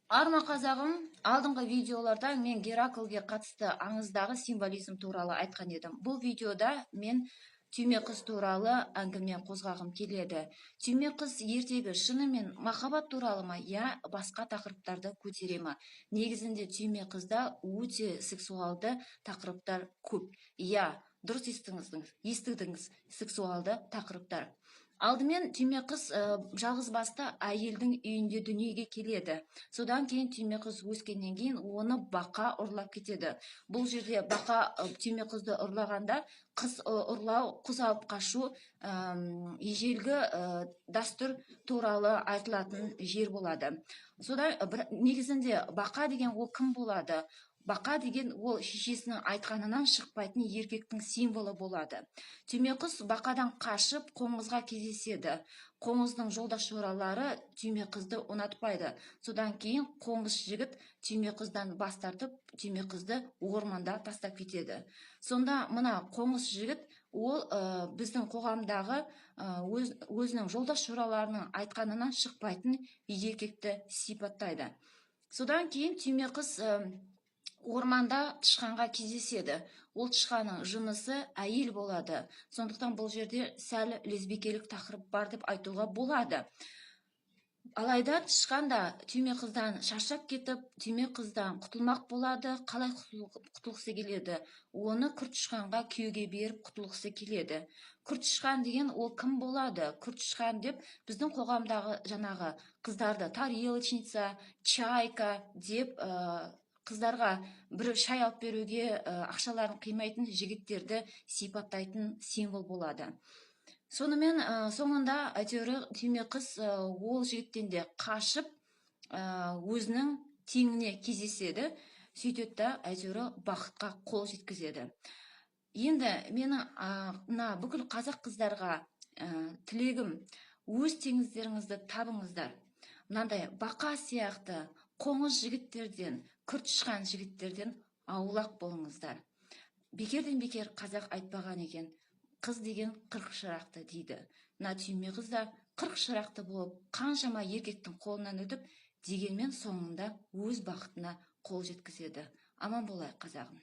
Арма, қазағым! Алдыңғы видеоларда мен Гераклге қатысты аңыздағы символизм туралы айтқан едім. Бұл видеода мен Түйме қыз туралы әңгіме қозғағым келеді. Түйме қыз ертегі шынымен махаббат туралы ма, я басқа тақырыптарды көтере ма? Негізінде Түйме қызда өте сексуалды тақырыптар көп. Иә, дұрыс естідіңіз, сексуалды тақырыптар. Алдымен Түйме қыз жалғыз басты әйелдің үйінде дүниеге келеді. Содан кейін Түйме қыз өскеннен кейін оны бақа ұрлап кетеді. Бұл жерде бақа Түйме қызды ұрлағанда, қыз ұрлау, қыз алып қашу ежелгі дәстүр туралы айтылатын жер болады. Содан бір, негізінде бақа деген ол кім болады? Бақа деген ол шешесінің айтқанынан шықпайтын еркектің символы болады. Түйме қыз бақадан қашып, қоңызға кездеседі. Қоңыздың жолдас жоралары Түйме қызды ұнатпайды. Содан кейін қоңыз жігіт Түйме қыздан бас тартып, Түйме қызды орманда тастап кетеді. Сонда мына қоңыз жігіт ол біздің қоғамдағы өзінің жолдас жораларының айтқанынан шықпайтын еркекті сипаттайды. Содан кейін Түйме қыз орманда тышқанға кездеседі. Ол тышқанның жынысы әйел болады. Сондықтан бұл жерде сәл лесбикелік тақырып бар деп айтуға болады. Алайда тышқан да Түйме қыздан шаршап кетіп, Түйме қыздан құтылмақ болады. Қалай құтылғысы келеді? Оны күр тышқанға күйеуге беріп құтылғысы келеді. Күр тышқан деген ол кім болады? Күр тышқан деп біздің қоғамдағы жаңағы қыздарды тарелочница, чайка деп, қыздарға бір шай алып беруге ақшаларын қимайтын жігіттерді сипаттайтын символ болады. Сонымен соңында әйтеуір Түйме қыз ол жігіттен де қашып, өзінің теңіне кездеседі. Сөйтеді да, әйтеуір бақытқа қол жеткізеді. Енді менің мына бүкіл қазақ қыздарға тілегім: өз теңіздеріңізді табыңыздар. Мынандай бақа сияқты қоңыз жігіттерден, күр тышқан жігіттерден аулақ болыңыздар. Бекерден бекер қазақ айтпаған екен, қыз деген 40 шырақты дейді. Мына Түйме қыз да 40 шырақты болып, қаншама еркектің қолынан өтіп, дегенмен соңында өз бақытына қол жеткізеді. Аман болайық, қазағым!